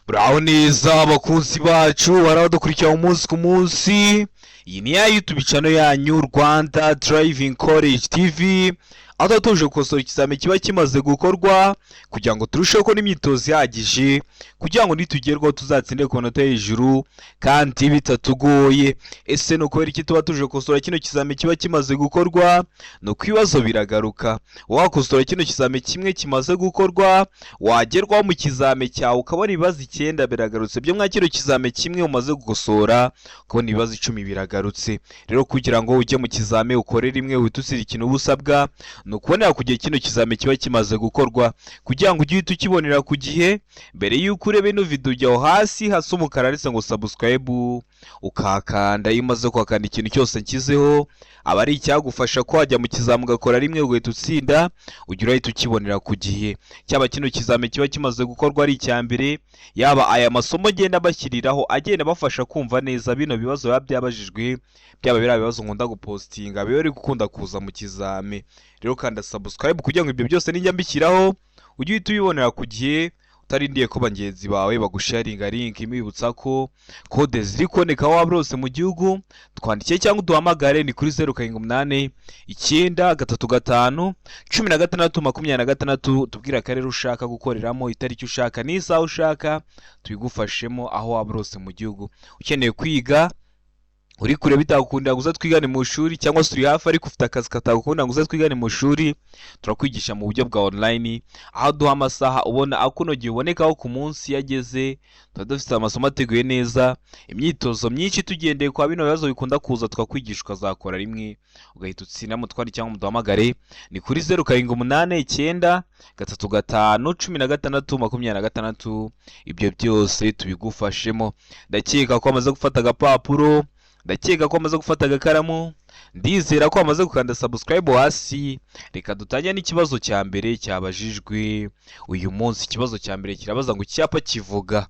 Muraho neza abakunzi bacu barabadukurikira umunsi ku munsi. Iyi ni ya YouTube channel yanyu, Rwanda Driving College TV, aho tuba tuje gukosora ikizami kiba kimaze gukorwa kugira ngo turusheho kubona imyitozo ihagije, kugira ngo nitugerwaho tuzatsinde ku manota hejuru kandi bitatugoye. Ese ni ukubera iki tuba tuje gukosora kino kizami kiba kimaze gukorwa? Ni uko ibibazo biragaruka. Wakosora kino kizami kimwe kimaze gukorwa, wagerwaho mu kizami cyawe ukabona ibibazo 9 biragarutse byo mwa kino kizami kimwe umaze gukosora, ukabona ibibazo 10 biragarutse. Rero kugira ngo ujye mu kizami ukore rimwe uhite usira, ikintu uba usabwa ni ukubonera ku gihe kino kizami kiba kimaze gukorwa, kugira ngo ujye uhita ukibonera ku gihe. Mbere y'uko ureba ino video, ujya aho hasi hasa umukara handitse ngo "subscribe", ukahakanda. Iyo umaze kuhakanda, ikintu cyose nshyizeho aba ari icyagufasha ko wajya mu kizami ugakora rimwe ugahita utsinda, ujya urahita ukibonera ku gihe. Cyaba kino kizami kiba kimaze gukorwa ari icya mbere, yaba aya masomo agenda bashyiriraho agenda abafasha kumva neza bino bibazo biba byabajijwe, byaba biriya bibazo nkunda gupostinga biba biri gukunda kuza mu kizami. Rero kanda subscribe kugira ngo ibyo byose nijya mbishyiraho ujye uhita ubibonera ku gihe, utarindiye ko bagenzi bawe bagusharinga link. Imibutsa ko kode ziri kuboneka aho waba hose mu gihugu. Twandikiye cyangwa uduhamagare, ni kuri 0789351626. Tubwire akarere ushaka gukoreramo, itariki ushaka n'isaha ushaka, tubigufashemo aho waba hose mu gihugu. Ukeneye kwiga uri kure bitagukundira ngo uze twigane mu ishuri, cyangwa se uri hafi ariko ufite akazi katagukundira ngo uze twigane mu ishuri, turakwigisha mu buryo bwa online, aho duha amasaha ubona akunogeye ubonekaho ku munsi. Iyo ageze, tuba dufite amasomo ateguye neza, imyitozo myinshi tugendeye kwa bino bibazo bikunda kuza, tukakwigisha ukazakora rimwe ugahita utsinda. Mutware cyangwa muduhamagare, ni kuri 0789351626. Ibyo byose tubigufashemo. Ndakeka ko amaze gufata agapapuro, ndakeka ko amaze gufata agakaramu, ndizera ko amaze gukanda subscribe hasi. Reka dutangire n'ikibazo cya mbere cyabajijwe uyu munsi. Ikibazo cya mbere kirabaza ngo: icyapa kivuga,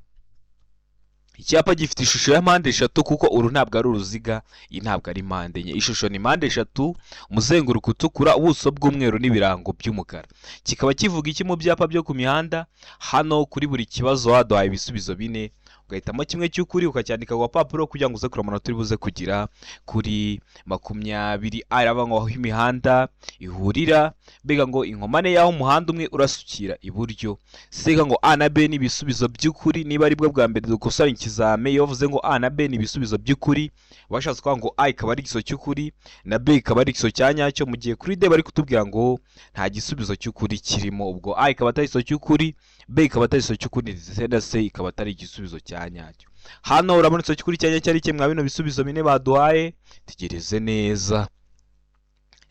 icyapa gifite ishusho ya mpande eshatu, kuko uru ntabwo ari uruziga, iyi ntabwo ari mpande enye, ishusho ni mpande eshatu, umuzenguruko utukura, ubuso bw'umweru n'ibirango by'umukara, kikaba kivuga iki mu byapa byo ku mihanda? Hano kuri buri kibazo waduhaye ibisubizo bine, ugahitamo kimwe cy'ukuri ukacyandika ku gapapuro kugira ngo uze kureba amanota uri buze kugira kuri 20. A iravuga ngo aho imihanda ihurira, mbega ngo inkomane y'aho umuhanda umwe urasukira iburyo. C ngo A na B ni ibisubizo by'ukuri. Niba ari bwo bwa mbere dukosora ikizame, iyo bavuze ngo A na B ni ibisubizo by'ukuri, bashatse kuvuga ngo A ikaba ari igisubizo cy'ukuri na B ikaba ari igisubizo cya nyacyo, mu gihe kuri D bari kutubwira ngo nta gisubizo cy'ukuri kirimo. Ubwo A ikaba atari igisubizo cy'ukuri, B ikaba atari igisubizo cy'ukuri, ndetse na C ikaba atari igisubizo cya nyacyo. Hano urabona igisubizo cy'ukuri cya nyacyo ari kimwe mwa bino bisubizo bine baduhaye. Tegereze neza.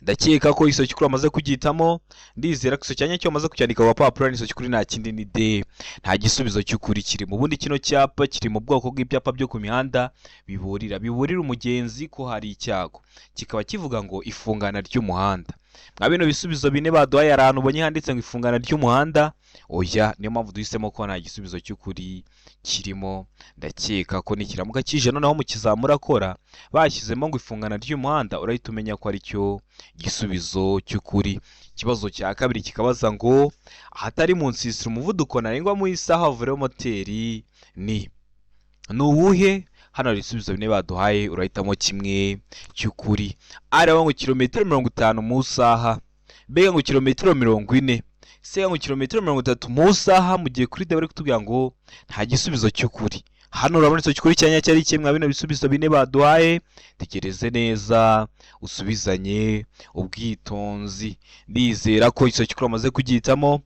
Ndakeka ko igisubizo cy'ukuri wamaze kugihitamo, ndizera ko igisubizo cya nyacyo wamaze kucyandika ku gapapuro. N'igisubizo cy'ukuri nta kindi, ni D, nta gisubizo cy'ukuri kirimo. Ubundi kino cyapa kiri mu bwoko bw'ibyapa byo ku mihanda biburira umugenzi ko hari icyago, kikaba kivuga ngo ifungana ry'umuhanda. Mwa bino bisubizo bine baduhaye, hari ahantu ubonye handitse ngo ifungana ry'umuhanda? Oya. Niyo mpamvu duhisemo ko nta gisubizo cy'ukuri kirimo. Ndakeka ko nikiramuka kije noneho mu kizamura akora bashyizemo ngo ifungana ry'umuhanda, urahita umenya ko ari cyo gisubizo cy'ukuri. Ikibazo cya kabiri kikabaza ngo: ahatari mu nsisiro, umuvuduko ntarengwa mu isaha wa velomoteri ni uwuhe? Hano hari ibisubizo bine baduhaye, urahitamo kimwe cy'ukuri. A ngo kilometero 50 mu isaha, B ngo kilometero 40, C ngo kilometero 30 mu isaha, mu gihe kuri D bari kutubwira ngo nta gisubizo cy'ukuri. Hano urabona icyo cy'ukuri cya nyacyo ari kimwe bino bisubizo bine baduhaye. Tekereze neza, usubizanye ubwitonzi. Ndizera ko icyo cy'ukuri wamaze kugihitamo,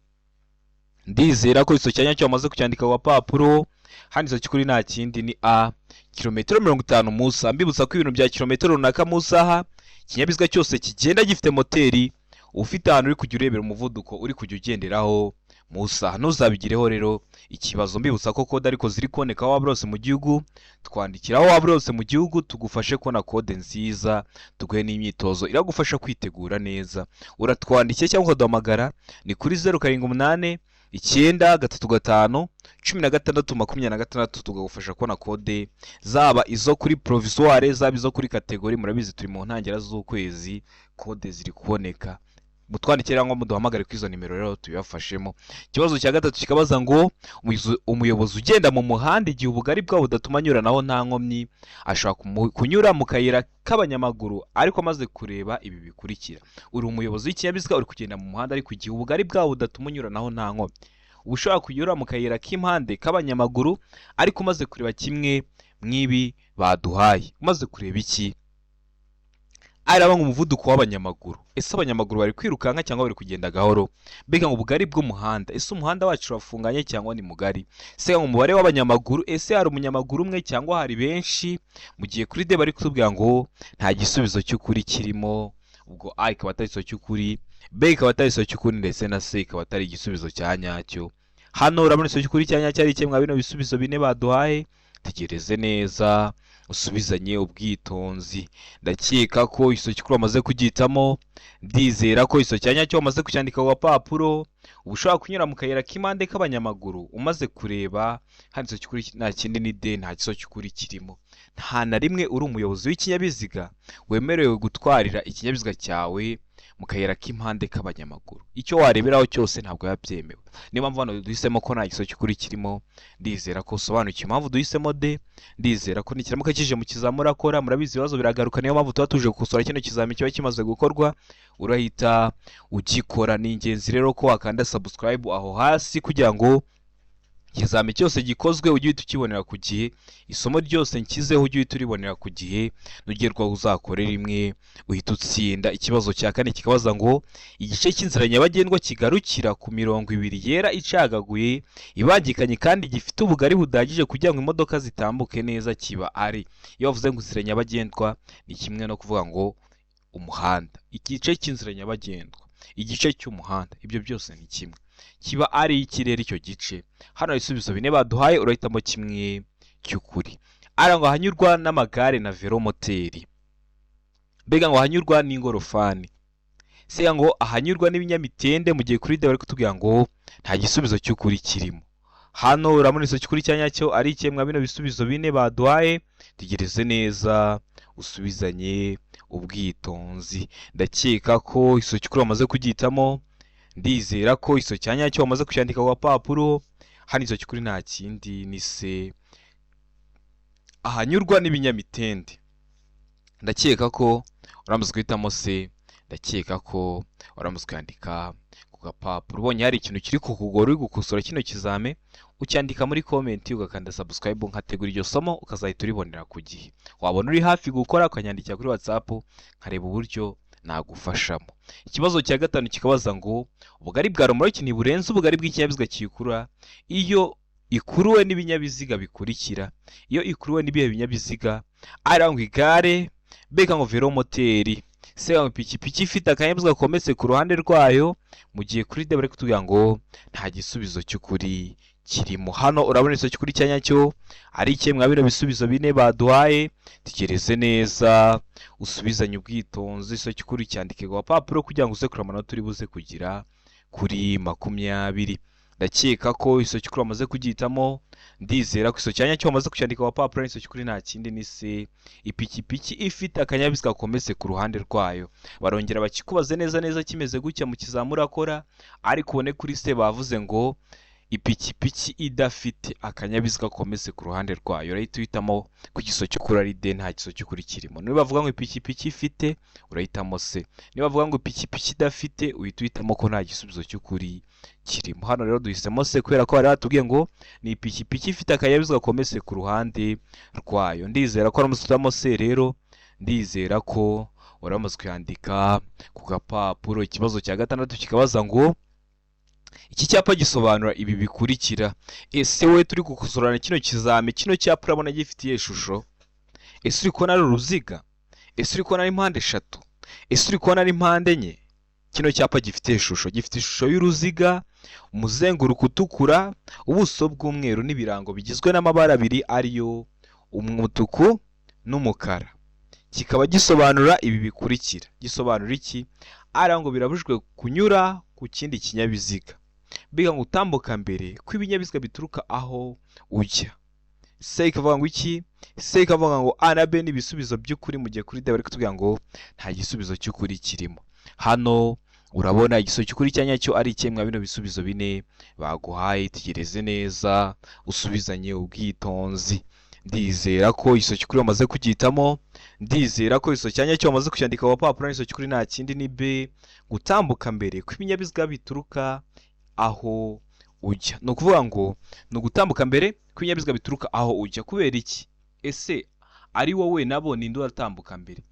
ndizera ko icyo cya nyacyo wamaze kucyandika ku gapapuro. Hano icyo cy'ukuri nta kindi, ni A, kilometero 50 mu isaha. Mbibutsa ko ibintu bya kilometero runaka mu isaha, ikinyabiziga cyose kigenda gifite moteri, ufite ahantu uri kujya urebera umuvuduko uri kujya ugenderaho mu isaha, ntuzabigireho rero ikibazo. Mbibutsa ko kode ariko ziri kuboneka aho waba hose mu gihugu. Twandikira aho waba hose mu gihugu, tugufashe kubona kode nziza, tuguhe n'imyitozo iragufasha kwitegura neza. Uratwandikiye cyangwa ukaduhamagara, ni kuri 0789351626, tukagufasha kubona kode, zaba izo kuri provisoire, zaba izo kuri catégorie. Murabizi turi mu ntangiriro z'ukwezi, kode ziri kuboneka. Mutwandikire ngo muduhamagare kuri izo nimero rero tubibafashemo. Ikibazo cya gatatu kikabaza ngo umuyobozi ugenda mu muhanda igihe ubugari bwawo budatuma anyuranaho nta nkomyi, ashobora kunyura mu kayira k'abanyamaguru ariko amaze kureba ibi bikurikira. Uri umuyobozi w'ikinyabiziga, uri kugenda mu muhanda, ariko igihe ubugari bwawo budatuma unyuranaho nta nkomyi, uba ushobora kunyura mu kayira k'impande k'abanyamaguru ariko umaze kureba kimwe mw'ibi baduhaye. Umaze kureba iki? Araba ngo umuvuduko w'abanyamaguru, ese abanyamaguru bari kwirukanka cyangwa bari kugenda gahoro? Mbega ngo ubugari bw'umuhanda, ese umuhanda wacu urafunganye cyangwa ni mugari? Ese ngo umubare w'abanyamaguru, ese hari umunyamaguru umwe cyangwa hari benshi? Mu gihe kuri D bari kutubwira ngo nta gisubizo cy'ukuri kirimo, ubwo A ikaba atari igisubizo cy'ukuri, B ikaba atari igisubizo cy'ukuri, ndetse na C ikaba atari igisubizo cya nyacyo. Hano urabona igisubizo cy'ukuri cya nyacyo ari kimwe bino bisubizo bine baduhaye. Tegereze neza, usubizanye ubwitonzi. Ndakeka ko igisubizo cy'ukuri wamaze kugihitamo, ndizera ko igisubizo cya nyacyo wamaze kucyandika ku gapapuro. Uba ushobora kunyura mu kayira k'impande k'abanyamaguru umaze kureba hano igisubizo cy'ukuri nta kindi ni D, nta gisubizo cy'ukuri kirimo. Nta na rimwe uri umuyobozi w'ikinyabiziga wemerewe gutwarira ikinyabiziga cyawe mu kayira k'impande k'abanyamaguru. Icyo wareberaho cyose ntabwo biba byemewe. Niyo mpamvu hano duhisemo ko nta gisubizo cy'ukuri kirimo. Ndizera ko usobanukiwe impamvu duhisemo D. Ndizera ko nikiramuka kije mu kizami urakora. Murabizi, ibibazo biragaruka, niyo mpamvu tuba tuje gukosora kino kizami kiba kimaze gukorwa, urahita ugikora. Ni ingenzi rero ko wakanda subscribe aho hasi kugira ngo ikizami cyose gikozwe ujye uhita ukibonera ku gihe, isomo ryose nshyizeho ujye uhita uribonera ku gihe, nugerwaho uzakore rimwe uhita utsinda. Ikibazo cya kane kikabaza ngo igice cy'inzira nyabagendwa kigarukira ku mirongo ibiri yera icagaguye, ibangikanye kandi gifite ubugari budahagije kugira ngo imodoka zitambuke neza kiba ari. Iyo bavuze ngo inzira nyabagendwa ni kimwe no kuvuga ngo umuhanda, igice cy'inzira nyabagendwa, igice cy'umuhanda, ibyo byose ni kimwe. Kiba ari ikirere icyo gice. Hano ibisubizo bine baduhaye, urahitamo kimwe cy'ukuri. Ara ngo ahanyurwa n'amagare na velomoteri, mbega ngo ahanyurwa n'ingorofani, se ngo ahanyurwa n'ibinyamitende, mu gihe kuri D bari kutubwira ngo nta gisubizo cy'ukuri kirimo. Hano urabona igisubizo cy'ukuri cya nyacyo ari ikihe bino bisubizo bine baduhaye? Tegereze neza, usubizanye ubwitonzi. Ndakeka ko igisubizo cy'ukuri wamaze kugihitamo, ndizera ko igisubizo cya nyacyo wamaze kucyandika ku gapapuro. Hano igisubizo cy'ukuri nta kindi ni se, ahanyurwa n'ibinyamitende. Ndakeka ko uramaze guhitamo se, ndakeka ko uramaze kuyandika ku gapapuro. Ubonye hari ikintu kiri kukugora uri gukosora kino kizame, ucyandika muri comment, ugakanda subscribe, nkategura iryo somo ukazahita uribonera ku gihe. Wabona uri hafi gukora, ukanyandikira kuri WhatsApp nkareba uburyo nagufashamo. Ikibazo cya gatanu kikabaza ngo ubugari bwa romoroki ntiburenze ubugari bw'ikinyabiziga kiyikurura iyo ikuruwe n'ibinyabiziga bikurikira. Iyo ikuruwe n'ibihe binyabiziga? Ari ngo igare, mbega ngo velomoteri, se ngo ipikipiki ifite akanyabiziga kometse ku ruhande rwayo, mu gihe kuri D bari kutubwira ngo nta gisubizo cy'ukuri kirimo. Hano urabona igisubizo cy'ukuri cya nyacyo ari ikihe mwa bino bisubizo bine baduhaye? Tekereze neza, usubizanye ubwitonzi. Igisubizo cy'ukuri cyandike ku gapapuro kugira ngo uze kureba amanota uri buze kugira kuri 20. Ndakeka ko igisubizo cy'ukuri wamaze kugihitamo, ndizera ko igisubizo cya nyacyo wamaze kucyandika ku gapapuro. Igisubizo cy'ukuri nta kindi ni se, ipikipiki ifite akanyabiziga kometse ku ruhande rwayo. Barongera bakikubaze neza neza kimeze gutya mu kizami urakora, ariko ubone kuri se bavuze ngo ipikipiki idafite akanyabiziga kometse ku ruhande rwayo, urahita uhitamo ku gisubizo cy'ukuri ari D, nta gisubizo cy'ukuri kirimo. Niba bavuga ngo ipikipiki ifite, urahitamo C. Niba bavuga ngo ipikipiki idafite, uhita uhitamo ko nta gisubizo cy'ukuri kirimo. Hano rero duhisemo C kubera ko bari batubwiye ngo ni ipikipiki ifite akanyabiziga kometse ku ruhande rwayo. Ndizera ko uramutse uhitamo C rero, ndizera ko waramaze kuyandika ku gapapuro. Ikibazo cya gatandatu kikabaza ngo iki cyapa gisobanura ibi bikurikira. Ese wowe turi gukosorana kino kizami, kino cyapa urabona gifitiye ishusho? Ese uri kubona ari uruziga? Ese uri kubona ari impande eshatu? Ese uri kubona ari impande enye? Kino cyapa gifite ishusho, gifite ishusho y'uruziga, umuzenguruko utukura, ubuso bw'umweru n'ibirango bigizwe n'amabara abiri ariyo umutuku n'umukara. Kikaba gisobanura ibi bikurikira. Gisobanura iki? Ari ngo birabujijwe kunyura ku kindi kinyabiziga, mbega ngo utambuka mbere ko ibinyabiziga bituruka aho ujya. C ikavuga ngo iki? C ikavuga ngo A na B ni ibisubizo by'ukuri, mu gihe kuri D bari kutubwira ngo nta gisubizo cy'ukuri kirimo. Hano Urabona igisubizo cy'ukuri cya nyacyo ari ikihe mwa bino bisubizo bine baguhaye? Tegereze neza, usubizanye ubwitonzi. Ndizera ko igisubizo cy'ukuri wamaze kugihitamo, ndizera ko igisubizo cya nyacyo wamaze kucyandika ku gapapuro. Igisubizo cy'ukuri nta kindi ni B, gutambuka mbere kw'ibinyabiziga bituruka aho ujya. Ni ukuvuga ngo ni ugutambuka mbere kw'ibinyabiziga bituruka aho ujya. Kubera iki? Ese ari wowe nabo, ninde uratambuka mbere?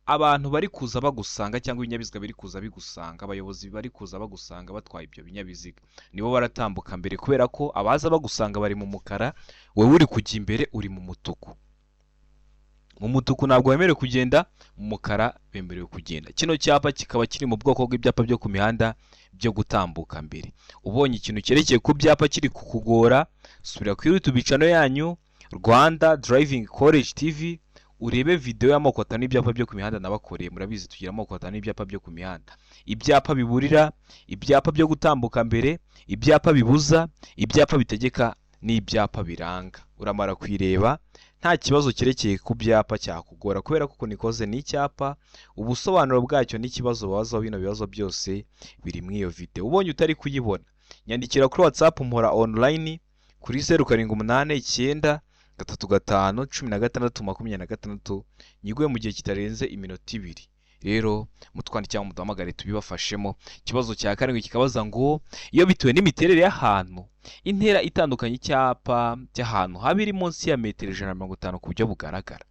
Abantu bari kuza bagusanga cyangwa ibinyabiziga biri kuza bigusanga, abayobozi bari kuza bagusanga batwaye ibyo binyabiziga, nibo baratambuka mbere, kubera ko abaza bagusanga bari mu mukara, wowe uri kujya imbere uri mu mutuku. Mu mutuku ntabwo wemerewe kugenda, mu mukara bemerewe kugenda. Kino cyapa kikaba kiri mu bwoko bw'ibyapa byo ku mihanda byo gutambuka mbere. Ubonye ikintu cyerekeye ku byapa kiri kukugora, subira kuri YouTube channel yanyu Rwanda Driving College TV, urebe video y'amoko atanu y'ibyapa byo ku mihanda nabakoreye. Murabizi, tugira amoko atanu y'ibyapa byo ku mihanda: ibyapa biburira, ibyapa byo gutambuka mbere, ibyapa bibuza, ibyapa bitegeka n'ibyapa biranga. Uramara kuyireba, nta kibazo cyerekeye ku byapa cyakugora, kubera ko ukuntu ikoze ni icyapa, ubusobanuro bwacyo n'ikibazo babazaho bino bibazo byose biri muri iyo video. Ubonye utari kuyibona, nyandikira kuri WhatsApp, mpora online, kuri 0789351626, nyiguhe mu gihe kitarenze iminota 2. Rero mutwandike cyangwa muduhamagare tubibafashemo. Ikibazo cya karindwi kikabaza ngo: iyo bitewe n'imiterere y'ahantu, intera itandukanye icyapa cy'ahantu haba iri munsi ya metero 150 ku buryo bugaragara,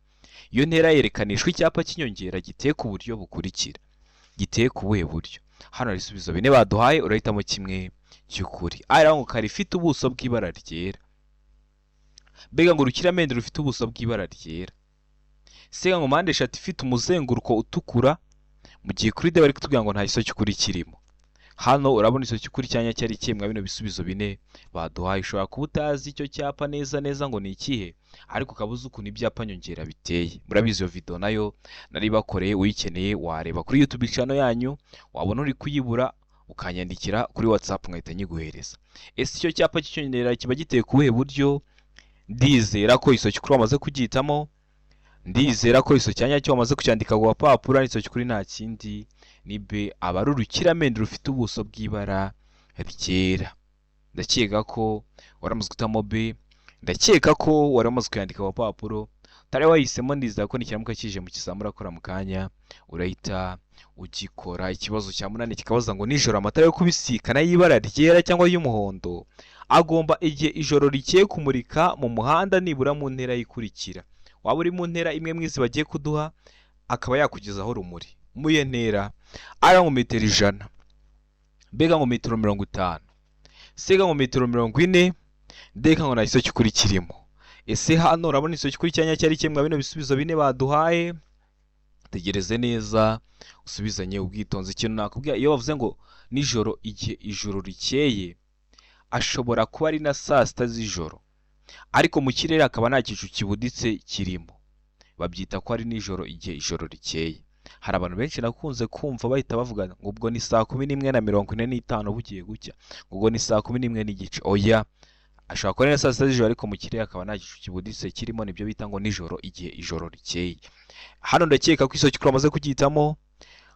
iyo ntera yerekanishwa icyapa cy'inyongera giteye ku buryo bukurikira. Giteye ku buhe buryo? Hano hari ibisubizo bine baduhaye, urahitamo kimwe cy'ukuri. A ngo kare ifite ubuso bw'ibara ryera, mbega ngo urukiramende rufite ubuso bw'ibara ryera. C ngo mpande eshatu ifite umuzenguruko utukura. Mu gihe kuri D bari kutubwira ngo nta gisubizo cy'ukuri kirimo. Hano urabona igisubizo cy'ukuri cya nyacyo ari ikihe mwa bino bisubizo bine baduhaye? Ushobora kuba utazi icyo cyapa neza neza ngo ni ikihe, ariko ukaba uzi ukuntu ibyapa nyongera biteye. Murabizi, iyo video nayo nari bakoreye, uyikeneye wareba kuri YouTube channel yanyu, wabona uri kuyibura ukanyandikira kuri WhatsApp nkahita nyiguhereza. Ese icyo cyapa cy'icyongera kiba giteye ku buhe buryo? Ndizera ko igisubizo cy'ukuri wamaze kugihitamo, ndizera ko igisubizo cya nyacyo wamaze kucyandika ku gapapuro. Igisubizo cy'ukuri nta kindi ni B, aba ari urukiramende rufite ubuso bw'ibara ryera. Ndakeka ko waramaze guhitamo B, ndakeka ko wari wamaze kuyandika ku gapapuro. Utari wahisemo, ndizera ko nikiramuka kije mu kizamini urakora mu kanya urahita ugikora. Ikibazo cya munani kikabaza ngo: nijoro amatara yo kubisikana y'ibara ryera cyangwa y'umuhondo agomba, igihe ijoro rikeye, kumurika mu muhanda nibura mu ntera ikurikira. Waba uri mu ntera imwe mw'izi bagiye kuduha, akaba yakugezaho urumuri muri iyo ntera: A ngo metero 100, B ngo metero 50, C ngo metero 40, D ngo nta gisubizo cy'ukuri kirimo. Ese hano urabona igisubizo cy'ukuri cya nyacyo ari kimwe bino bisubizo bine baduhaye? Tegereze neza, usubizanye ubwitonzi. Ikintu nakubwira, iyo bavuze ngo nijoro igihe ijoro rikeye, ashobora kuba ari na saa sita z'ijoro ariko mu kirere hakaba nta gicu kibuditse kirimo, babyita ko ari nijoro igihe ijoro rikeye. Hari abantu benshi nakunze kumva bahita bavuga ngo ubwo ni saa 11:45 bugiye gucya, ngo ubwo ni saa 11:30. Oya, ashobora kuba ari na saa sita z'ijoro ariko mu kirere hakaba nta gicu kibuditse kirimo, nibyo bita ngo nijoro igihe ijoro rikeye. Hano ndakeka ko igisubizo cy'ukuri wamaze kugihitamo.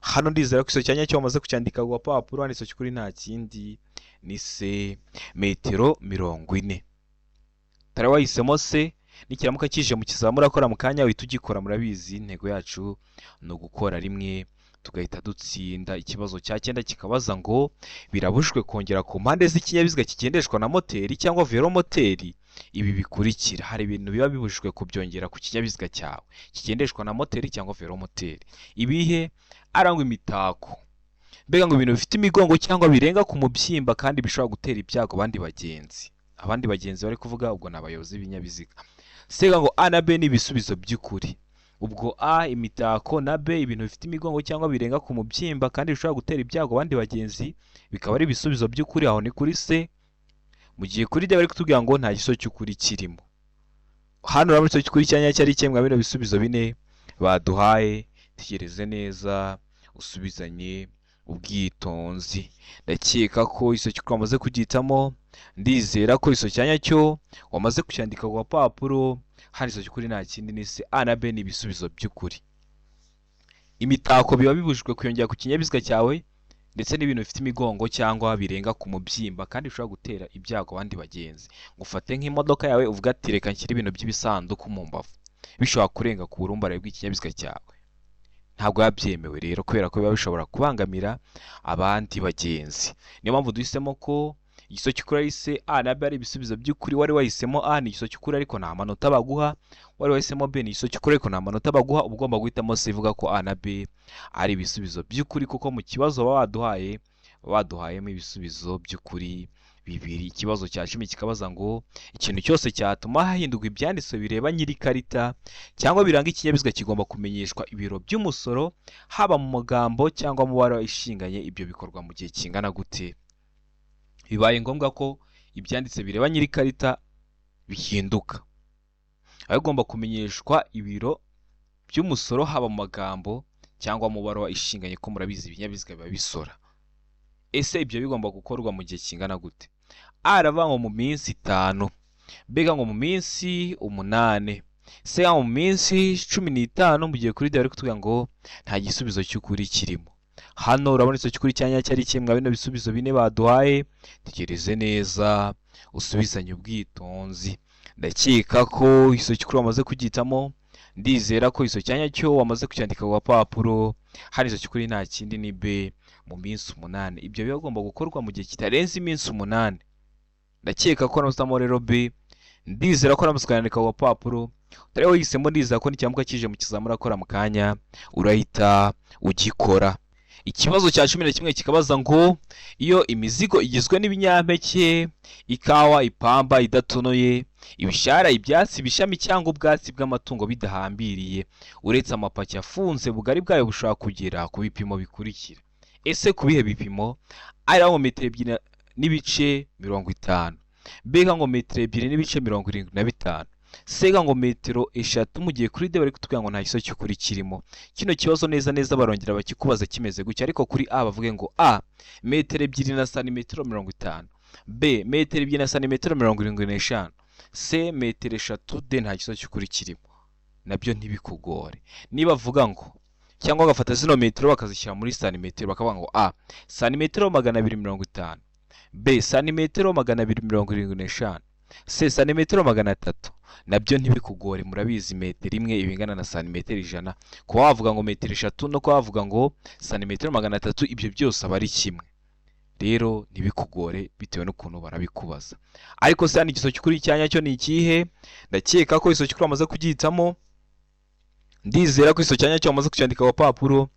Hano ndizera ko igisubizo cya nyacyo wamaze kucyandika ku gapapuro. Hano igisubizo cy'ukuri nta kindi ni C, metero 40. Utari wahisemo C, nikiramuka kije mu kizamini urakora mu kanya uhita ugikora. Murabizi, intego yacu ni ugukora rimwe tugahita dutsinda. Ikibazo cya cyenda kikabaza ngo: birabujijwe kongera ku mpande z'ikinyabiziga kigendeshwa na moteri cyangwa velomoteri ibi bikurikira. Hari ibintu biba bibujijwe kubyongera ku kinyabiziga cyawe kigendeshwa na moteri cyangwa velomoteri. Ibihe? Arangwa imitako, mbega ngo ibintu bifite imigongo cyangwa birenga ku mubyimba kandi bishobora gutera ibyago abandi bagenzi. Abandi bagenzi bari kuvuga ubwo ni abayobozi b'ibinyabiziga. C ngo A na B ni ibisubizo by'ukuri. Ubwo A imitako, na B ibintu bifite imigongo cyangwa birenga ku mubyimba kandi bishobora gutera ibyago abandi bagenzi, bikaba ari ibisubizo by'ukuri. Aho ni kuri C. Mu gihe kuri D bari kutubwira ngo nta gisubizo cy'ukuri kirimo. Hano urabona igisubizo cy'ukuri cya nyacyo ari kimwe bino bisubizo bine baduhaye. Tegereze neza, usubizanye ubwitonzi. Ndakeka ko igisubizo cy'ukuri wamaze kugihitamo, ndizera ko igisubizo cya nyacyo wamaze kucyandika ku gapapuro. Hano igisubizo cy'ukuri nta kindi ni C, A na B ni ibisubizo by'ukuri. Imitako biba bibujijwe kuyongera ku kinyabiziga cyawe ndetse n'ibintu bifite imigongo cyangwa birenga ku mubyimba kandi bishobora gutera ibyago abandi bagenzi. Ngo ufate nk'imodoka yawe uvuga ati: "Reka nshyire ibintu by'ibisanduku mu mbavu," bishobora kurenga ku burumbarare bw'ikinyabiziga cyawe. Ntabwo biba byemewe rero, kubera ko biba bishobora kubangamira abandi bagenzi. Niyo mpamvu duhisemo ko igisubizo cy'ukuri ari C. A na B ari ibisubizo by'ukuri. Wari wahisemo A, ni igisubizo cy'ukuri, ariko nta manota baguha. Wari wahisemo B, ni igisubizo cy'ukuri, ariko nta manota baguha. Uba ugomba guhitamo C ivuga ko A na B ari ibisubizo by'ukuri, kuko mu kibazo baba baduhaye, baba baduhayemo ibisubizo by'ukuri bibiri. Ikibazo cya 10 kikabaza ngo: ikintu cyose cyatuma hahindurwa ibyanditswe bireba nyiri ikarita cyangwa biranga ikinyabiziga kigomba kumenyeshwa ibiro by'umusoro, haba mu magambo cyangwa mu baruwa ishinganye. Ibyo bikorwa mu gihe kingana gute? Bibaye ngombwa ko ibyanditse bireba nyiri ikarita bihinduka, aho igomba kumenyeshwa ibiro by'umusoro haba mu magambo cyangwa mu baruwa ishinganye, ko murabizi ibinyabiziga biba bisora. Ese ibyo bigomba gukorwa mu gihe kingana gute? A aravuga ngo mu minsi 5, B ngo mu minsi 8, C ngo mu minsi 15, mu gihe kuri D bari kutubwira ngo nta gisubizo cy'ukuri kirimo. Hano urabona igisubizo cy'ukuri cya nyacyo ari kimwe bino bisubizo bine baduhaye. Tegereze neza, usubizanye ubwitonzi. Ndakeka ko igisubizo cy'ukuri wamaze kugihitamo. Ndizera ko igisubizo cya nyacyo wamaze kucyandika ku gapapuro. Hano igisubizo cy'ukuri nta kindi, ni B, mu minsi 8. Ibyo biba bigomba gukorwa mu gihe kitarenze iminsi 8. Ndakeka ko nahisemo rero B. Ndizera ko namaze kuyandika ku gapapuro. Utari wahisemo, ndizera ko nicyamuka kije mu kizamini urakora mu kanya, urahita ugikora. Ikibazo cya 11 kikabaza ngo: iyo imizigo igizwe n'ibinyampeke, ikawa, ipamba idatonoye, ibishara, ibyatsi, ibishami cyangwa ubwatsi bw'amatungo bidahambiriye, uretse amapaki afunze, ubugari bwayo bushobora kugera ku bipimo bikurikira. Ese ku bihe bipimo? Ari ngo metero 2.50, B ngo metero 2.75, C ngo metero 3, mu gihe kuri D bari kutubwira ngo nta gisubizo cy'ukuri kirimo. Kino kibazo neza neza barongera bakikubaza kimeze gutya, ariko kuri A bavuge ngo A metero 2 na santimetero 50, B metero 2 na santimetero 75, C metero 3, D nta gisubizo cy'ukuri kirimo. Nabyo ntibikugore. Niba bavuga ngo, cyangwa bagafata zino metero bakazishyira muri santimetero, bakavuga ngo A santimetero 250, B santimetero 275, C santimetero 300, nabyo ntibikugore. Murabizi, metero imwe iba ingana na santimetero 100. Kuba wavuga ngo metero 3 no kuba wavuga ngo santimetero 300, ibyo byose aba ari kimwe. Rero ntibikugore bitewe n'ukuntu barabikubaza. Ariko se hano igisubizo cy'ukuri cya nyacyo ni ikihe? Ndakeka ko igisubizo cy'ukuri wamaze kugihitamo. Ndizera ko igisubizo cya nyacyo wamaze kucyandika ku gapapuro.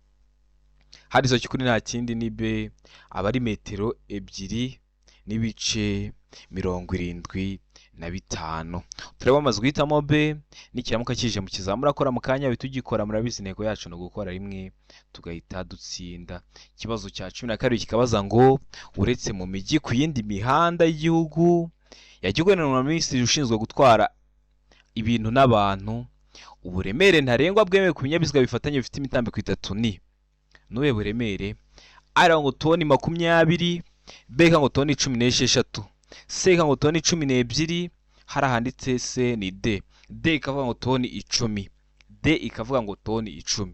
Hano igisubizo cy'ukuri nta kindi, ni B, aba ari metero 2.75. Tureba bamaze guhitamo B. Nikiramuka kije mu kizamini urakora mu kanya, uhita ugikora. Murabizi, intego yacu ni ugukora rimwe tugahita dutsinda. Ikibazo cya 12 kikabaza ngo: uretse mu mijyi, ku yindi mihanda y'igihugu yagizwe na minisitiri ushinzwe gutwara ibintu n'abantu, uburemere ntarengwa bwemewe ku binyabiziga bifatanye bifite imitambiko itatu ni n'ubuhe buremere? A ngo toni 20, B ngo toni 16, C ngo toni 12. Hari ahanditse C ni D. D ikavuga ngo toni 10, D ikavuga ngo toni 10.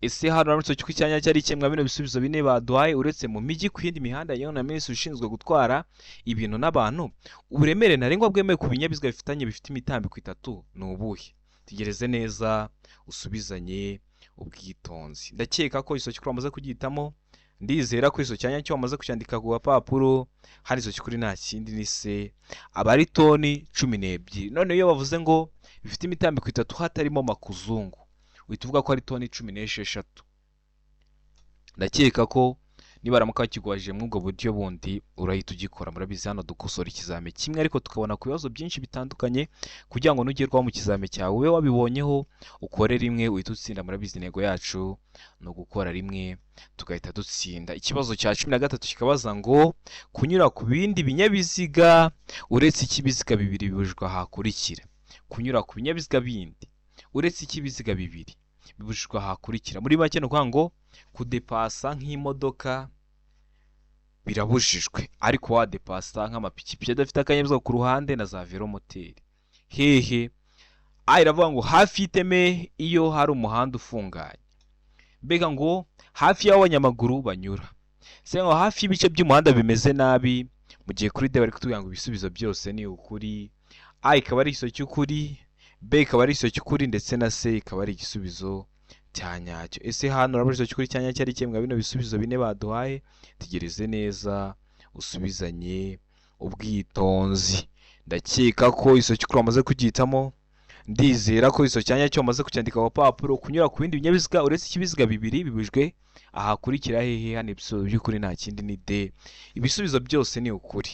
Ese hano uramutse ko icyanya cyari kimwe bino bisubizo bine baduhaye? Uretse mu mijyi, ku yindi mihanda yewe na minisitiri ushinzwe gutwara ibintu n'abantu, uburemere ntarengwa bwemewe ku binyabiziga bifitanye bifite imitambiko itatu ni ubuhe? Tegereze neza, usubizanye ubwitonzi. Ndakeka ko igisubizo cy'ukuri wamaze kugihitamo. Ndizera ko igisubizo cya nyacyo wamaze kucyandika ku gapapuro. Hano igisubizo cy'ukuri nta kindi, ni C, aba ari toni 12. None iyo bavuze ngo bifite imitambiko itatu hatarimo makuzungu, uhita uvuga ko ari toni 16. Ndakeka ko nibaramuka bakigwajije muri ubwo buryo bundi, urahita ugikora. Murabizi, hano dukosora ikizami kimwe, ariko tukabona ku bibazo byinshi bitandukanye, kugira ngo nugerwaho mu kizami cyawe ube wabibonyeho, ukore rimwe uhite utsinda. Murabizi, intego yacu ni ugukora rimwe tugahita dutsinda. Ikibazo cya 13 kikabaza ngo: kunyura ku bindi binyabiziga uretse icy'ibiziga bibiri bibujijwe ahakurikira. Kunyura ku binyabiziga bindi uretse icy'ibiziga bibiri bibujijwe ahakurikira. Muri make ni ukuvuga ngo kudepasa nk'imodoka birabujijwe, ariko wadepasa nk'amapikipiki adafite akanyabiziga ku ruhande na za velomoteri. Hehe? A iravuga ngo hafi y'iteme iyo hari umuhanda ufunganye, mbega ngo hafi y'aho abanyamaguru banyura. C ngo hafi y'ibice by'umuhanda bimeze nabi, mu gihe kuri D bari kutubwira ngo ibisubizo byose ni ukuri. A ikaba ari igisubizo cy'ukuri, B ikaba ari igisubizo cy'ukuri, ndetse na C ikaba ari igisubizo cya nyacyo. Ese hano urabona igisubizo cy'ukuri cya nyacyo ari ikihe mwa bino bisubizo bine baduhaye? Tegereze neza usubizanye ubwitonzi. Ndakeka ko igisubizo cy'ukuri wamaze kugihitamo, ndizera ko igisubizo cya nyacyo wamaze kucyandika ku gapapuro. Kunyura ku bindi binyabiziga uretse ikibiziga bibiri bibujwe ahakurikira hehe? Hano ibisubizo by'ukuri nta kindi ni D. Ibisubizo byose ni ukuri.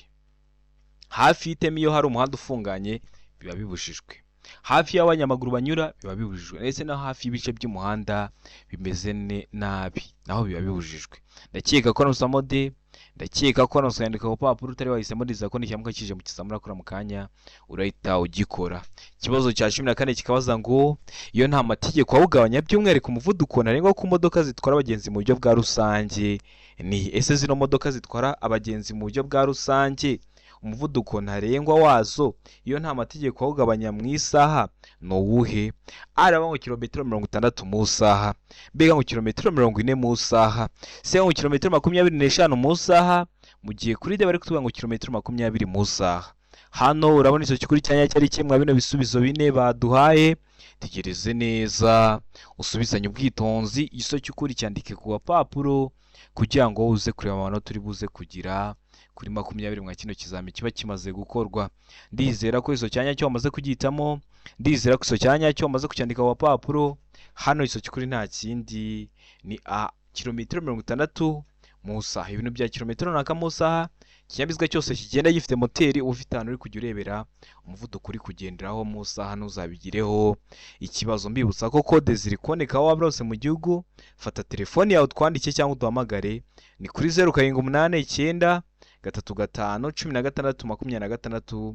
Hafi y'iteme iyo hari umuhanda ufunganye biba bibujijwe, hafi y'aho abanyamaguru banyura biba bibujijwe, ndetse no hafi y'ibice by'umuhanda bimeze nabi naho biba bibujijwe. Ndakeka ko nusamo D, ndakeka ko nusandika ku papuro utari wahisemo, ndizera ko nikiramuka kije mu kizamini urakora mu kanya urahita ugikora. Ikibazo cya 14 kikabaza ngo iyo nta mategeko awugabanya by'umwihariko umuvuduko ntarengwa ku modoka zitwara abagenzi mu buryo bwa rusange ni. Ese zino modoka zitwara abagenzi mu buryo bwa rusange umuvuduko ntarengwa wazo iyo nta mategeko awugabanya mu isaha ni uwuhe? A iraba ngo kilometero 60 mu isaha, B ngo kilometero 40 mu isaha, C ngo kilometero 25 mu isaha, mu gihe kuri D bari kutubwira ngo kilometero 20 mu isaha. Hano urabona icyo cy'ukuri cya nyacyo ari kimwe bino bisubizo bine baduhaye. Tegereze neza usubizanye ubwitonzi, igisubizo cy'ukuri cyandike ku gapapuro kugira ngo uze kureba amanota uri buze kugira kuri 20 mwa kino kizami kiba kimaze gukorwa. Ndizera ko igisubizo cya nyacyo wamaze kugihitamo, ndizera ko igisubizo cya nyacyo wamaze kucyandika ku gapapuro. Hano igisubizo cy'ukuri nta kindi ni A, kilometero 60 mu isaha. Ibintu bya kilometero runaka mu isaha, ikinyabiziga cyose kigenda gifite moteri uba ufite ahantu uri kujya urebera umuvuduko uri kugenderaho mu isaha, ntuzabigireho ikibazo. Mbibutsa ko kode ziri kuboneka aho waba hose mu gihugu. Fata telefoni yawe utwandike cyangwa uduhamagare, ni kuri 0789 35 16 26,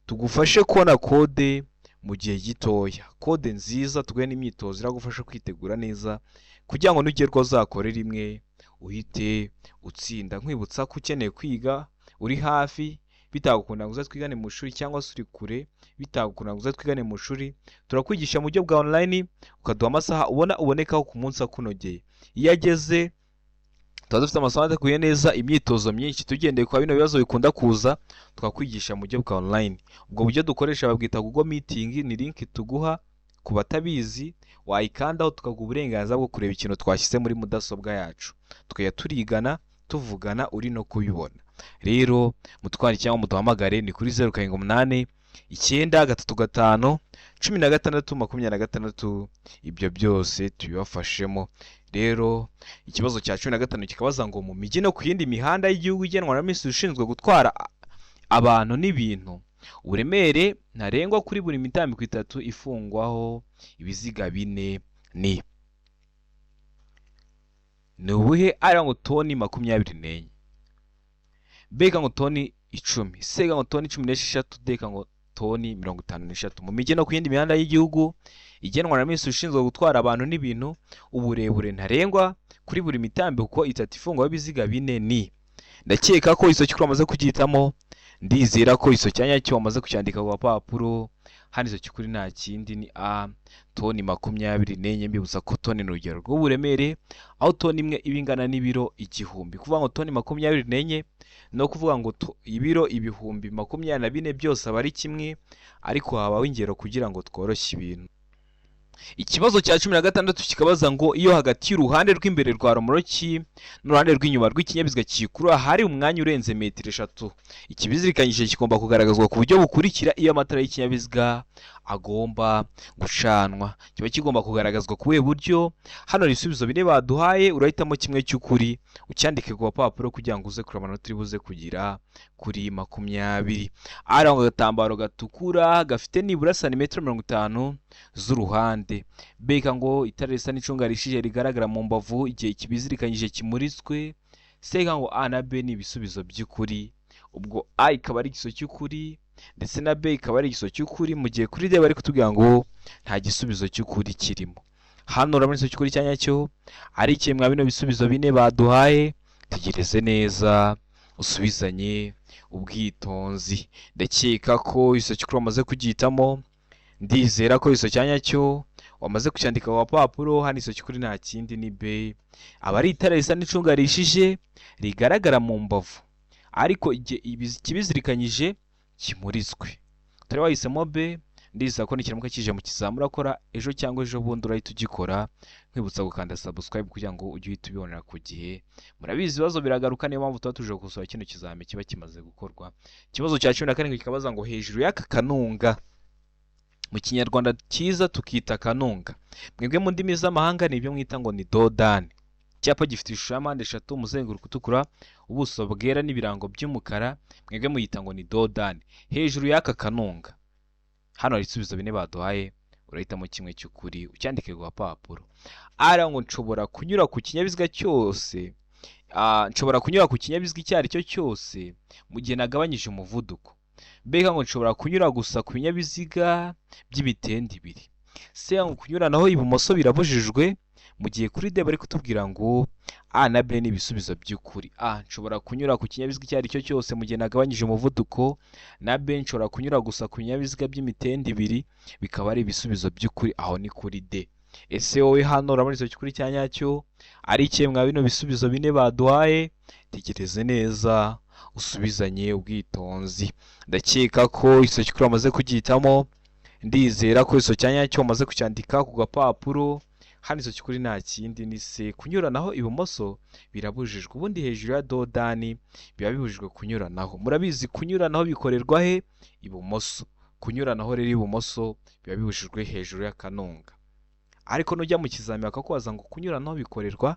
tugufashe kubona kode mu gihe gitoya. Kode nziza tuguhe n'imyitozo iragufasha kwitegura neza kugira ngo nugerwa uzakore rimwe uhite utsinda. Nkwibutsa ko ukeneye kwiga uri hafi bitagukunda ngo uze twigane mu ishuri, cyangwa se uri kure bitagukunda ngo uze twigane mu ishuri, turakwigisha mu buryo bwa online, ukaduha amasaha ubona ubonekaho ku munsi akunogeye. Iyo ageze tuba dufite amasomo adakuye neza, imyitozo myinshi tugendeye kwa bino bibazo bikunda kuza, twakwigisha mu buryo bwa online. Ubwo buryo dukoresha babwita Google Meeting, ni link tuguha ku batabizi, wayikandaho tukaguha uburenganzira bwo kureba ikintu twashyize muri mudasobwa yacu, tukajya turigana tuvugana uri no kubibona. Rero mutware cyangwa muduhamagare, ni kuri 0789 35 16 26, ibyo byose tubibafashemo. Rero ikibazo cya 15 kikabaza ngo mu mijyi no ku yindi mihanda y'igihugu igenwa na minisitiri ushinzwe gutwara abantu n'ibintu, uburemere ntarengwa kuri buri mitambiko itatu ifungwaho ibiziga bine ni ubuhe? A ngo toni 24, B ngo toni 10, C ngo toni 16, D ngo toni 53. Mu mijyi no ku yindi mihanda y'igihugu igenwa na minisitiri ushinzwe gutwara abantu n'ibintu, uburebure ntarengwa kuri buri mitambiko itatu ifungwaho ibiziga bine ni. Ndakeka ko igisubizo cy'ukuri wamaze kugihitamo, ndizera ko igisubizo cya nyacyo wamaze kucyandika ku gapapuro. Hano igisubizo cy'ukuri nta kindi ni A, toni 24. Mbibutsa ko toni ni urugero rw'uburemere, aho toni imwe iba ingana n'ibiro 1000. Kuvuga ngo toni 24 no kuvuga ngo ibiro 24000 byose aba ari kimwe, ariko habaho ingero kugira ngo tworoshye ibintu. Ikibazo cya 16 kikabaza ngo iyo hagati y'uruhande rw'imbere rwa romoroki n'uruhande rw'inyuma rw'ikinyabiziga kiyikurura hari umwanya urenze metero 3, ikibizirikanyije kigomba kugaragazwa ku buryo bukurikira iyo amatara y'ikinyabiziga agomba gucanwa. Kiba kigomba kugaragazwa ku buhe buryo? Hano ibisubizo bine baduhaye, urahitamo kimwe cy'ukuri ucyandike ku gapapuro kugira ngo uze kureba amanota uri buze kugira kuri 20. Ari agatambaro gatukura gafite nibura santimetero 50 z'uruhande. B ngo itara risa n'icunga rishije rigaragara mu mbavu igihe ikibizirikanyije kimuritswe. C ngo A na B ni ibisubizo by'ukuri. Ubwo A ikaba ari igisubizo cy'ukuri ndetse na B ikaba ari igisubizo cy'ukuri, mu gihe kuri D bari kutubwira ngo nta gisubizo cy'ukuri kirimo. Hano urabona igisubizo cy'ukuri cya nyacyo ari kimwe mwa bino bisubizo bine baduhaye. Tegereze neza usubizanye ubwitonzi. Ndakeka ko igisubizo cy'ukuri wamaze kugihitamo, ndizera ko igisubizo cya nyacyo Wamaze kucyandika ku gapapuro. Hano isoki kuri nta kindi ni B. Aba ari itara risa n'icunga rishije rigaragara mu mbavu, ariko igihe ikibizirikanyije kimuritswe. Utari wahisemo B, ndizera ko nikiramuka kije mu kizami urakora ejo cyangwa ejo bundi urahita ugikora. Nkwibutsa gukanda subscribe kugira ngo ujye uhita ubibonera ku gihe. Murabizi, ibibazo biragaruka, niyo mpamvu tuba tuje gukosora kino kizami kiba kimaze gukorwa. Ikibazo cya 17 kikabaza ngo hejuru y'aka kanunga, mu Kinyarwanda cyiza tukita kanunga, mwebwe mu ndimi z'amahanga ni ibyo mwita ngo ni dos d'âne. Icyapa gifite ishusho ya mpande eshatu, umuzenguruko utukura, ubuso bwera n'ibirango by'umukara, mwebwe muyita ngo ni dos d'âne. Hejuru y'aka kanunga hano hari ibisubizo bine baduhaye, urahitamo kimwe cy'ukuri ucyandike ku gapapuro. Ara ngo nshobora kunyura ku kinyabiziga cyose, nshobora kunyura ku kinyabiziga icyo ari cyo cyose mu gihe nagabanyije umuvuduko. Mbega ngo nshobora kunyura gusa ku binyabiziga by'imitende ibiri. Se ngo kunyuranaho ibumoso birabujijwe, mu gihe kuri D bari kutubwira ngo A na B ni ibisubizo by'ukuri. A, nshobora kunyura ku kinyabiziga icyo ari cyo cyose mu gihe nagabanyije umuvuduko, na B, nshobora kunyura gusa ku binyabiziga by'imitende ibiri, bikaba ari ibisubizo by'ukuri. Aho ni kuri D. Ese wowe hano urabona icyo cy'ukuri cya nyacyo ari ikihe mwa bino bisubizo bine baduhaye? Tekereze neza, usubizanye ubwitonzi. Ndakeka ko icyo cy'ukuri wamaze kugihitamo, ndizera ko icyo cya nyacyo wamaze kucyandika ku gapapuro. Hano icyo cy'ukuri nta kindi ni se, kunyuranaho ibumoso birabujijwe. Ubundi hejuru ya dos d'âne biba bibujijwe kunyuranaho. Murabizi, kunyuranaho bikorerwa he? Ibumoso. Kunyuranaho rero ibumoso biba bibujijwe hejuru y'akanunga. Ariko nujya mu kizami bakakubaza ngo kunyuranaho bikorerwa,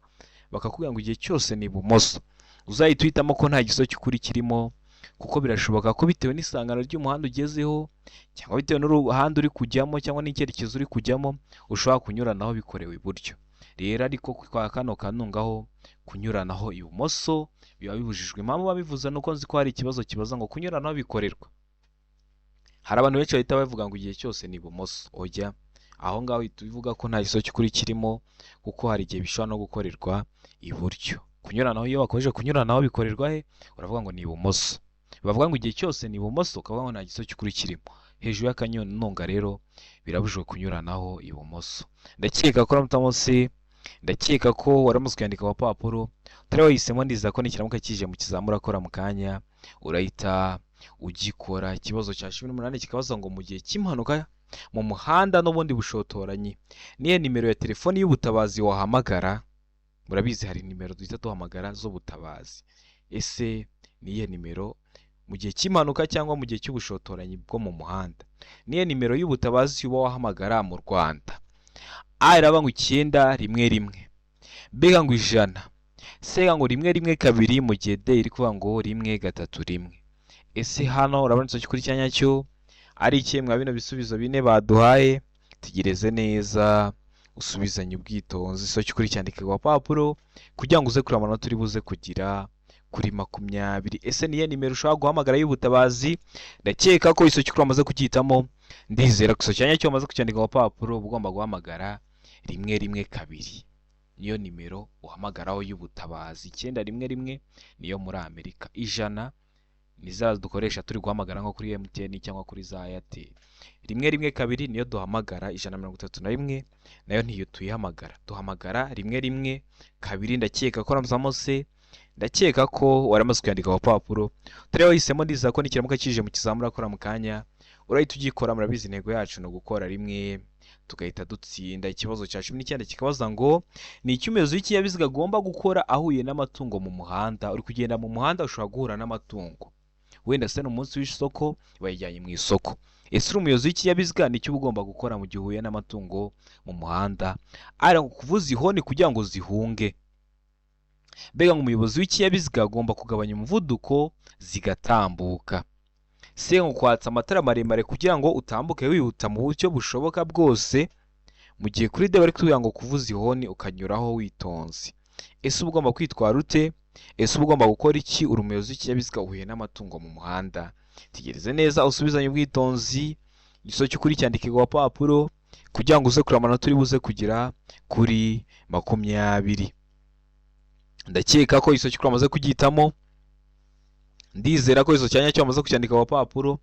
bakakubwira ngo igihe cyose ni ibumoso, uzahita uhitamo ko nta gisubizo cy'ukuri kirimo, kuko birashoboka ko bitewe n'isangano ry'umuhanda ugezeho, cyangwa bitewe n'uruhande uri kujyamo, cyangwa n'icyerekezo uri kujyamo, ushobora kunyuranaho bikorewe iburyo. Rero ariko kwa kano kanungaho kunyuranaho ibumoso biba bibujijwe. Impamvu babivuze ni uko nzi ko hari ikibazo kibaza ngo kunyuranaho bikorerwa. Hari abantu benshi bahita bavuga ngo igihe cyose ni ibumoso. Ojya aho ngaho uhita uvuga ko nta gisubizo cy'ukuri kirimo, kuko hari igihe bishobora no gukorerwa iburyo. Kunyuranaho, iyo bakomeje kunyuranaho bikorerwa he? Uravuga ngo ni ibumoso. Bavuga ngo igihe cyose ni ibumoso, ukavuga ngo nta gisubizo cy'ukuri kirimo. Hejuru y'akanunga rero birabujijwe kunyuranaho ibumoso. Ndakeka ko uramutamo se, ndakeka ko waramutse ukandika ku gapapuro. Utari wahisemo, ndizera ko nikiramuka kije mu kizami urakora mu kanya, urahita ugikora. Ikibazo cya 18 kikabaza ngo mu gihe cy'impanuka mu muhanda n'ubundi bushotoranyi, niyo nimero ya telefoni y'ubutabazi wahamagara? Murabizi, hari nimero duhita duhamagara z'ubutabazi. Ese ni iyihe nimero mu gihe cy'impanuka cyangwa mu gihe cy'ubushotoranyi bwo mu muhanda, niyo nimero y'ubutabazi uba wahamagara mu Rwanda? A iraba ngo 911, B ngo 100, C ngo 112, mu gihe D iri kuvuga ngo 131. Ese hano urabona icyo cy'ukuri cya nyacyo ari ikihe mwa bino bisubizo bine baduhaye? Tegereze neza, usubizanye ubwitonzi. Icyo cy'ukuri cyandike ku gapapuro kugira ngo uze kureba amanota uri buze kugira kuri 20. Ese niyo nimero ushobora guhamagara y'ubutabazi? Ndakeka ko icyo cy'ukuri wamaze kucyitamo, ndizera ko icyo cyanya cyo wamaze kucyandika ku gapapuro. Uba ugomba guhamagara 112, niyo nimero uhamagaraho y'ubutabazi. 911 niyo muri Amerika. 100 ni za dukoresha turi guhamagara nko kuri MTN cyangwa kuri za Airtel. 112 niyo duhamagara. 131 nayo ntiyo tuyihamagara, duhamagara 112. Ndakeka ko ramuzamo se, ndakeka ko waramaze kuyandika ku gapapuro. Utari wahisemo, ndizera ko nikiramuka kije mu kizami urakora mu kanya, urahita ugikora. Murabizi, intego yacu ni ugukora rimwe tugahita dutsinda. Ikibazo cya 19 kikabaza ngo ni iki umuyobozi w'ikinyabiziga agomba gukora ahuye n'amatungo mu muhanda? Uri kugenda mu muhanda, ushobora guhura n'amatungo, wenda se ni umunsi w'isoko, bayijyanye mu isoko. Ese uri umuyobozi w'ikinyabiziga, ni icyo uba ugomba gukora mu gihe uhuye n'amatungo mu muhanda? Ari kuvuza ihoni kugira ngo zihunge. Mbega ngo umuyobozi w'ikinyabiziga agomba kugabanya umuvuduko zigatambuka. Se ngo kwatsa amatara maremare kugira ngo utambuke wihuta mu buryo bushoboka bwose, mu gihe kuri D bari kutubwira ngo kuvuza ihoni ukanyuraho witonze. Ese uba ugomba kwitwara ute? Ese uba ugomba gukora iki uri umuyobozi w'ikinyabiziga uhuye n'amatungo mu muhanda? Tegereze neza, usubizanye ubwitonzi. Igisubizo cy'ukuri cyandike ku gapapuro kugira ngo uze kureba amanota uri buze kugira kuri 20. Ndakeka ko igisubizo cy'ukuri wamaze kugihitamo, ndizera ko igisubizo cya nyacyo wamaze kucyandika ku gapapuro.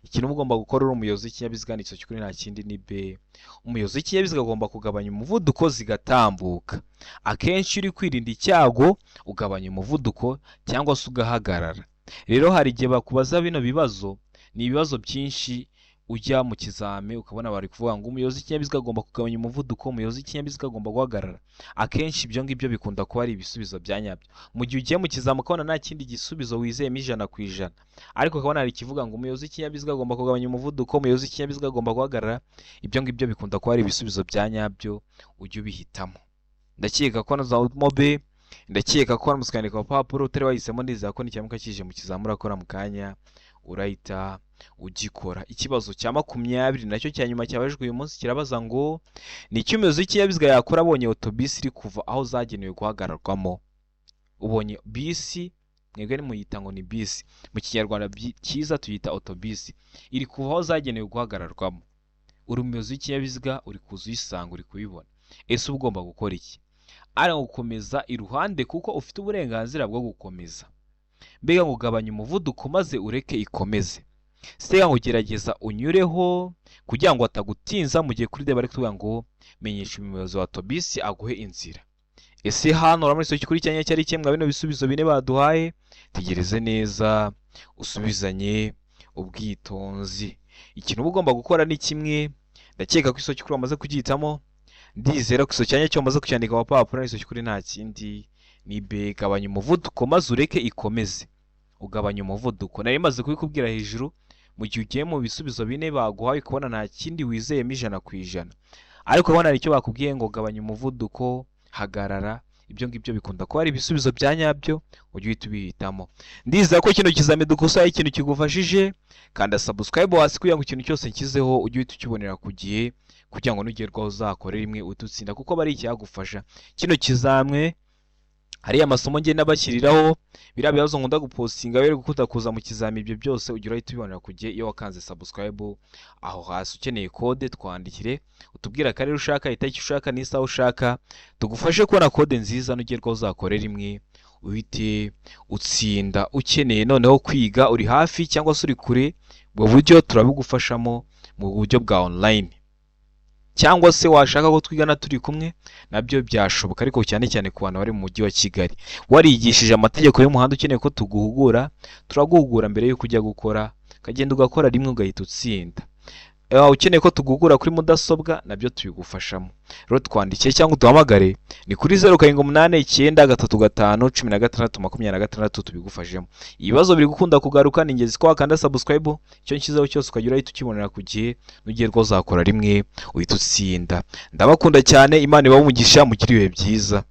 Ikintu uba ugomba gukora uri umuyobozi w'ikinyabiziga ni icyo cy'ukuri, nta kindi, ni B. Umuyobozi w'ikinyabiziga agomba kugabanya umuvuduko zigatambuka. Akenshi iyo uri kwirinda icyago ugabanya umuvuduko cyangwa se ugahagarara. Rero hari igihe bakubaza bino bibazo, ni ibibazo byinshi ujya mu kizami ukabona bari kuvuga ngo umuyobozi w'ikinyabiziga agomba kugabanya umuvuduko, umuyobozi w'ikinyabiziga agomba guhagarara. Akenshi ibyo ngibyo bikunda kuba ari ibisubizo bya nyabyo. Mu gihe ugiye mu kizami ukabona nta kindi gisubizo wizeyemo 100%, ariko ukabona hari ikivuga ngo umuyobozi w'ikinyabiziga agomba kugabanya umuvuduko, umuyobozi w'ikinyabiziga agomba guhagarara, ibyo ngibyo bikunda kuba ari ibisubizo bya nyabyo, ujye ubihitamo. Ndakeka ko nazamo B, ndakeka ko waramutse ukandika ku papuro utari wahisemo, ndizera ko nikiramuka kije mu kizami urakora mu kanya urahita ugikora. Ikibazo cya 20 nacyo cya nyuma cyabajijwe uyu munsi kirabaza ngo ni iki umuyobozi w'ikinyabiziga yakora abonye otobisi iri kuva aho zagenewe guhagararwamo? Ubonye bisi, mwebwe nimuyita ngo ni bisi, mu Kinyarwanda cyiza tuyita otobisi, iri kuva aho zagenewe guhagararwamo. Uri umuyobozi w'ikinyabiziga, uri kuza uyisanga, uri kubibona. Ese uba ugomba gukora iki? Ari gukomeza iruhande kuko ufite uburenganzira bwo gukomeza. Mbega ngo ugabanye umuvuduko maze ureke ikomeze. Se ngo gerageza unyureho kugira ngo atagutinza, mu gihe kuri D bari kuvuga ngo menyesha umuyobozi wa otobisi aguhe inzira. Ese hano urabona icyo kuri cyanya cyari kimwe bino bisubizo bine baduhaye? Tegereze neza usubizanye ubwitonzi. Ikintu uba ugomba gukora ni kimwe, ndakeka ko isomo kuri wamaze kugihitamo, ndizera ko isomo cyo wamaze kucyandika ku papuro, isomo kuri nta kindi ni B. Gabanya umuvuduko maze ureke ikomeze. Ugabanya umuvuduko, nari maze kubikubwira hejuru. Mu gihe ugiye mu bisubizo bine baguhaye ukabona nta kindi wizeyemo 100%, ariko urabona hari icyo bakubwiye ngo gabanya umuvuduko, hagarara, ibyo ngibyo bikunda kuba ari ibisubizo bya nyabyo, ujye uhita ubihitamo. Ndizera ko kino kizami dukosoye ikintu kigufashije. Kanda subscribe hasi kugira ngo ikintu cyose nshyizeho ujye uhita ukibonera ku gihe, kugira ngo nugerwaho uzakore rimwe uhite utsinda, kuko aba ari icyagufasha. Kino kizamwe hariya amasomo ngenda bashyiriraho, biriya bibazo nkunda gupostinga biri gukunda kuza mu kizami, ibyo byose ujya urahita ubibonera ku gihe iyo wakanze subscribe aho hasi. Ukeneye kode twandikire, utubwire akarere ushaka, itariki ushaka n'isaha ushaka, tugufashe kubona kode nziza, nugerwaho uzakore rimwe uhite utsinda. Ukeneye noneho kwiga uri hafi cyangwa se uri kure, ubwo buryo turabigufashamo mu buryo bwa online, cyangwa se washaka ko twigana turi kumwe nabyo byashoboka, ariko cyane cyane ku bantu bari mu mujyi wa Kigali. Warigishije amategeko y'umuhanda, ukeneye ko tuguhugura, turaguhugura mbere y'uko ujya gukora, ukagenda ugakora rimwe ugahita utsinda. Ukeneye ko tuguhugura kuri mudasobwa nabyo tubigufashamo. Rero twandikiye cyangwa uduhamagare ni kuri 0789351626 tubigufashemo. Ibibazo biri gukunda kugaruka, ni ingenzi ko wakanda subscribe, icyo nshyizeho cyose ukajya urahita ukibonera ku gihe, nugerwaho uzakora rimwe uhita utsinda. Ndabakunda cyane, Imana ibahe umugisha, mugire ibihe byiza.